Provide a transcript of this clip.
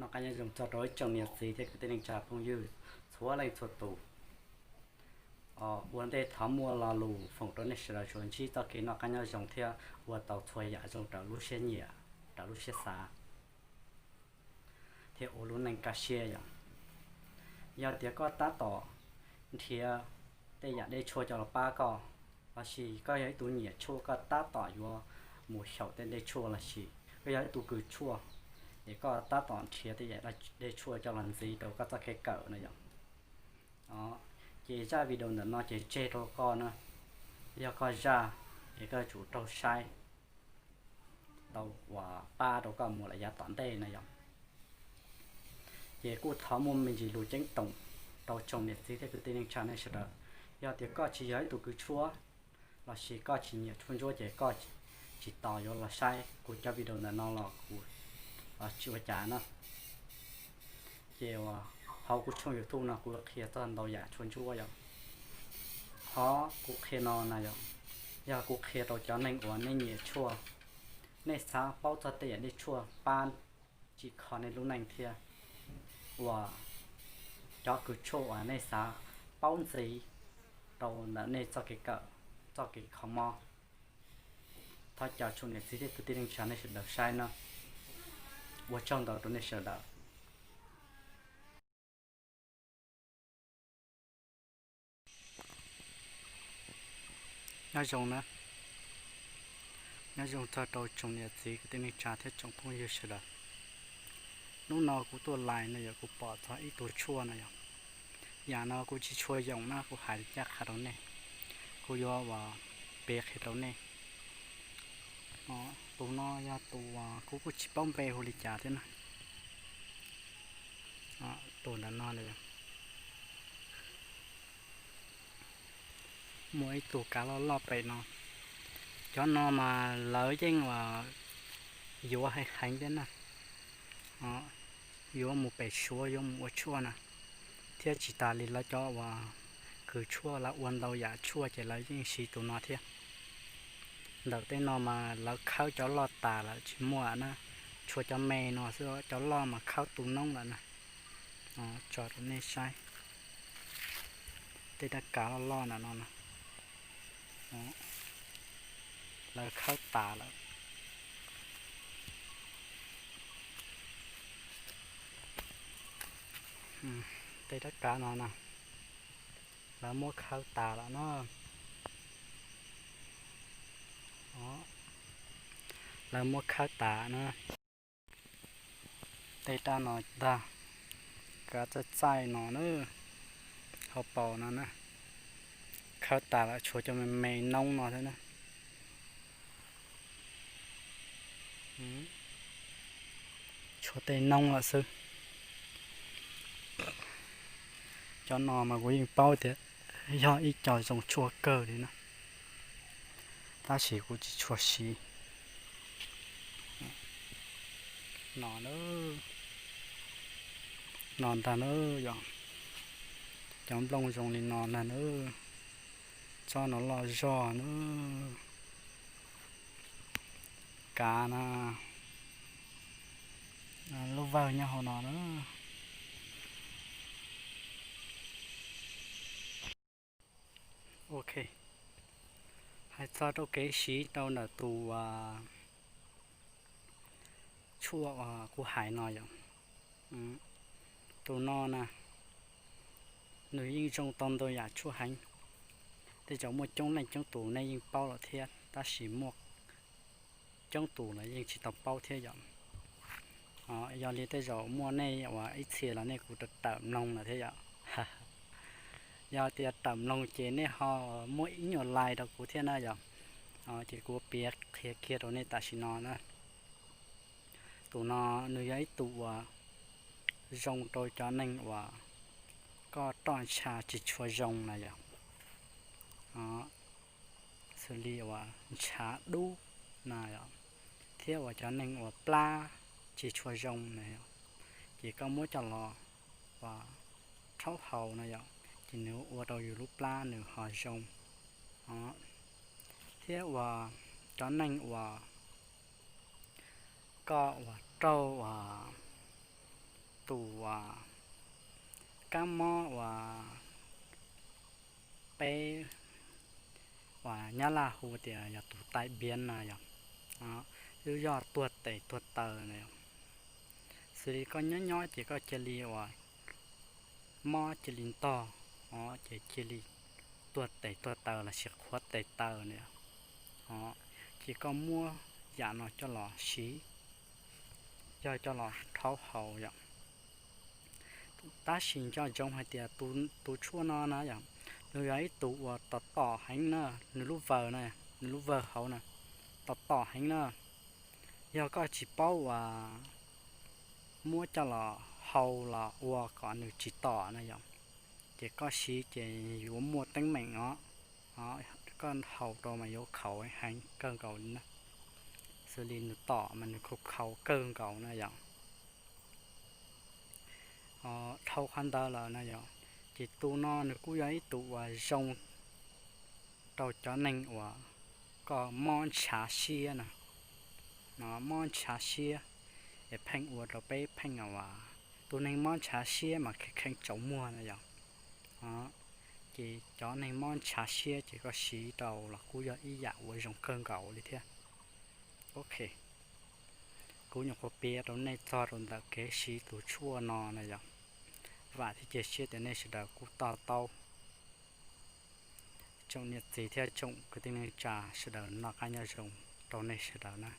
Noj qab nyob zoo txog rau ib tsoom niam txiv thiab kwv tij neej tsa phooj ywg txhua leej txhua tus. Ua ntej thov muaj lo lus foom rau nej sawv daws tsuas ntsib txoj kev noj qab nyob zoo thiab ua tau txhua yam zoo raws lub siab nyiam, raws lub siab xav, thiab ua lub neej kaj siab yom. Yog tias koj tab tom nrhiav tej yam dej tshuaj coj los pab koj, lossis koj yog ib tug nyiam tshuaj koj tab tom yuav mus xyaum tej dej tshuaj, lossis koj yog ib tug kws tshuaj, ces koj tab tom nrhiav tej yam dej tshuaj coj los ntxiv rau koj txoj kev kawm no yom. Ces zaj video ntawm no ces tseg rau koj na, yog koj zaj, ces koj yuav tsum raug saib tau uas pab rau koj mus lawm yav tom ntej no yom. Ces kuj thov muaj me ntsis lus ceeb toom rau tsoom niam txiv thiab kwv tij neej tsa nej sawv daws, yog tias koj tsis yog ib tug kws tshuaj, lossis koj tsis nyiam tshuaj ntsuab ces koj tsis tos yuav los saib kuv cov video ntawm no los kuv tsis ua cas na. Ces uas hauv kuv tshooj YouTube no kuv qhia txog ntau yam tshuaj ntsuab yom. Qhov kuv qhia no na yom, yog kuv qhia rau cov neeg uas nej nyiam tshuaj, nej xav paub txog tej yam dej tshuaj pab tsim kho nej lub neej thiab uas cov kws tshuaj uas nej xav paub ntxiv rau ntawm nej txoj kev kawm, txoj kev kho mob. Thov caw tsoom niam txiv thiab kwv tij neej tsa nej sawv daws saib no. Ua tsaug ntau rau nej sawv daws. Nyob zoo na, nyob zoo txog rau tsoom niam txiv kwv tij neej tsa thiab tsoom phooj ywg sawv daws. Hnub no kuv tuaj lais no yog kuv pom txog ib tug tshuaj no yog, yam no kuv tsis tshua yoom na, kuv hais li ncaj qha rau nej, kuv yuav uas piav qhia rau nej. Tus no yog tus uas kuv kuj tsis paub npe hu li cas thiab na. Tus ntawm no muaj ib tug kav loj loj pem no. Cov no mas lawv yeej uas yuav heev heev thiab na. Yuav mus pem Suav yuav mus ua tshuaj na, thiab tsis tas li lawv cov uas kws tshuaj lawv ua ntau yam tshuaj ces lawv yeej siv tus no thiab. Ntawm tej no mas lawv khawb cov loj tas lawm tsis muaj na, tshuav cov me no xwb, cov loj mas khawb tu noob lawm na. Tso rau nej saib, tej rab kav loj loj ntawm no na, lawv khawb tas lawm. Tej rab kav no na, lawv muab khawb tas lawm na. Lawv muab khawb tas na. Tej rab no ntag, kav txaij txaij no na, hauv paus no na, khawb tas lawm tshuav cov me me noob no thiab na. Tshuav tej noob lawm xwb. Cov no mas kuv yeej paub tias yog ib co zoo tshuaj kawg li na, tab sis kuv tsis tshua siv. No, no ntag na, yog cov nplooj zoo li no ntag na, tsob no loj zog na. Kav na, lub vawg nyob hauv no na. Ok, hais txog rau kev siv rau ntawm tus tshuaj uas kuv hais no yom. Tus no na, nws yeej zoo tau ntau yam tshuaj heev. Tej zaum muaj coob leej coob tus nej yeej paub lawm thiab, tab sis muaj coob tus lawv yeej tsis tau paub thiab yom. Yog li tej zaum muaj nej uas ib txhia los nej kuj tawm mloog lawm thiab yom. Yog tias tawm mloog ces nej ho muab ib nyuag like rau kuv thiab na yom. Ces kuv piav qhia kiag rau nej tam sim no na. Tus no nws yog ib tug uas zoo rau cov neeg uas koj roj ntsha tsis tshua zoo na yom. Xws li uas ntshav dub na yom, thiab uas cov neeg uas plab tsis tshua zoo na yom, ces koj muab coj los uas rhaub haus na yom, ces nws ua rau yus lub plab nws ho zoo. Thiab uas cov neeg uas koj uas raug uas tus kab mob uas peb uas Nyab Laj hu tias yog tus tai biav no yog, twb yog tuag tes tuag taw na. Xws li koj nyob nyob ces koj cia li uas mob cia li ntog, o, ces cia li tuag tes tuag taw los sis qhuav tes taw na. O, ces koj muab yam no coj los siv, yog coj los rhaub haus yom. Tab sis nco ntsoov hais tias tus tshuaj no na yom, nws yog ib tug uas tom tom heev na, nws lub vaws na, nws lub vaws hauv na, tom tom heev na. Yog koj tsis paub uas muab coj los hau los ua kom nws tsis tom na yom, ces koj siv ces yuav muaj teeb meem os. Koj haus rau mas yuav khaus heev kawg nkaus li na. Xws li nws tom mas nws khaus khaus kawg nkaus na yom. Dhau qhov ntawd lawm na yom, ces tus no nws kuj yog ib tug uas zoo rau cov neeg uas koj mob ntshav siab na. Mob ntshav siab es pheej ua rau peb pheej uas tus neeg mob ntshav siab mas kheev kheev tsaus muag na yom. Ces cov neeg mob ntshav siab ces koj siv rau los kuj yog ib yam uas zoo kawg nkaus li thiab. Ok, kuv nyuam qhuav piav rau nej txog rau ntawm kev siv tus tshuaj no na yom. Vam thiab cia siab tias nej sawv daws kuj to taub. Tsoom niam txiv thiab tsoom kwv tij neej tsa sawv daws noj qab nyob zoo rau nej sawv daws na.